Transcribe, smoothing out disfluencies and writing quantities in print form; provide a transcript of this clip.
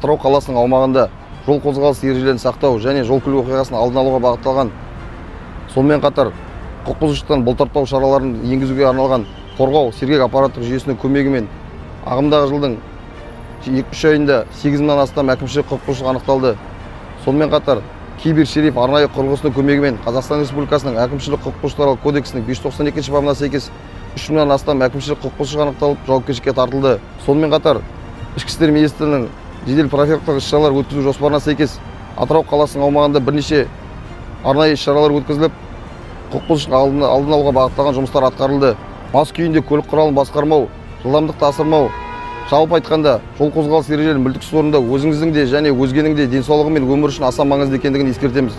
Атырау қаласының аумағында жол қозғалысы ережелерін сақтау және жол көлік оқиғасын алдын алуға бағытталған, сонымен қатар құқық бұзушылықтан бұлтартпау шараларын енгізуге арналған қорғау сергек аппараттық жүйесінің көмегімен ағымдағы жылдың 3 айында 8 мыңнан астам әкімшілік құқық бұзушылық анықталды. Сонымен қатар кибершериф арнайы құрылғысының көмегімен Қазақстан Республикасының әкімшілік құқық бұзушылық кодексінің 592 бабына сәйкес 3 мыңнан астам әкімшілік құқық бұзушылық анықталып, жауапкершілікке тартылды. Сонымен қатар Ішкі істер министрінің жедел профилактикалық іс-шаралар өткізу жоспарына сәйкес Атырау қаласының аумағында бірнеше арнайы іс-шаралар өткізіліп, құқық бұзушылық алдын алуға бағытталған жұмыстар атқарылды. Мас күйінде көлік құралын басқармау, жылдамдықты асырмау, жалпы айтқанда жол қозғалысы ережелерін мүлтіксіз орындау өзіңіздің де және өзгенің де денсаулығы мен өмірі үшін аса маңызды екендігін ескертеміз.